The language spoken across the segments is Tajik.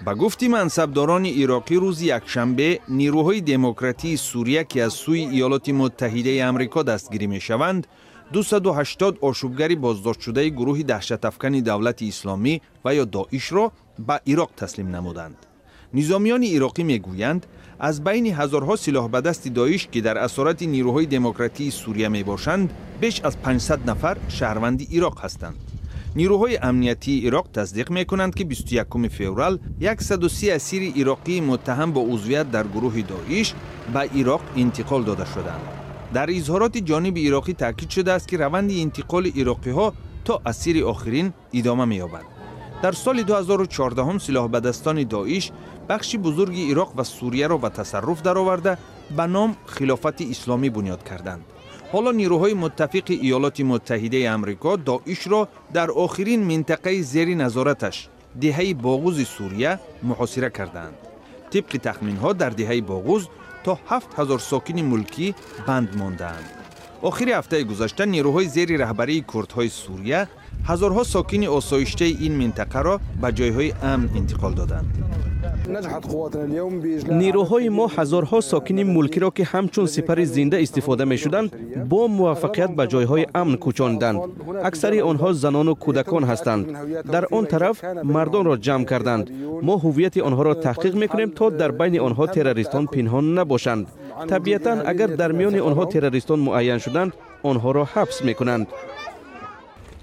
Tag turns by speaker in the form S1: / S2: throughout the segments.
S1: Ба гуфти мансабдорони ироқӣ, рӯзи якшанбе нирӯҳои демократии Сурия, ки аз сӯи Иёлоти Муттаҳидаи Амрико дастгирӣ мешаванд, 280 ошӯбгари боздоштшудаи гурӯҳи даҳшатафкани Давлати Исломӣ ва ё Доишро ба Ироқ таслим намуданд. Низомиёни ироқӣ мегӯянд, аз байни ҳазорҳо силоҳбадасти Доиш, ки дар асорати нирӯҳои демократии Сурия мебошанд, беш аз 500 нафар шаҳрванди Ироқ ҳастанд. Нирӯҳои амниятии Ироқ тасдиқ мекунанд, ки 21 феврал 130 асири ироқии муттаҳам бо узвият дар гурӯҳи Доиш ба Ироқ интиқол дода шуданд. Дар изҳороти ҷониби ироқӣ таъкид шудааст, ки раванди интиқоли ироқиҳо то асири охирин идома меёбад. Дар соли 2014 силоҳбадастони Доиш бахши бузурги Ироқ ва Сурияро ба тасарруф дароварда, ба ном Хилофати Исломӣ бунёд карданд. Ҳоло нирӯҳои муттафиқи Иёлоти Муттаҳидаи Амрико Доишро дар охирин минтақаи зери назораташ, деҳаи Боғузи Сурия, муҳосира кардаанд. Тибқи тахминҳо, дар деҳаи Боғуз то 7000 сокини мулкӣ банд мондаанд. Охири ҳафтаи гузашта нерӯҳои зери раҳбарии курдҳои Сурия ҳазорҳо сокини осоиштаи ин минтақаро ба ҷойҳои амн интиқол доданд.
S2: Нерӯҳои мо ҳазорҳо сокини мулкиро, ки ҳамчун сипари зинда истифода мешуданд, бо муваффақият ба ҷойҳои амн кӯчонданд. Аксари онҳо занону кӯдакон ҳастанд. Дар он тараф мардонро ҷамъ карданд. Мо ҳуввияти онҳоро таҳқиқ мекунем, то дар байни онҳо террористон пинҳон набошанд. Табиатан, агар дар миёни онҳо террористон муайян шуданд, онҳоро ҳабс мекунанд.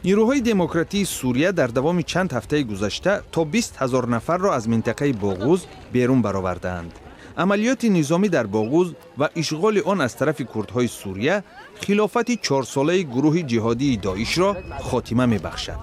S1: Нирӯҳои демократии Сурия дар давоми чанд ҳафтаи гузашта то 20 000 нафарро аз минтақаи Боғуз берун баровардаанд. Амалиёти низомӣ дар Боғуз ва ишғоли он аз тарафи курдҳои Сурия хилофати чорсолаи гурӯҳи ҷиҳодии Доишро хотима мебахшад.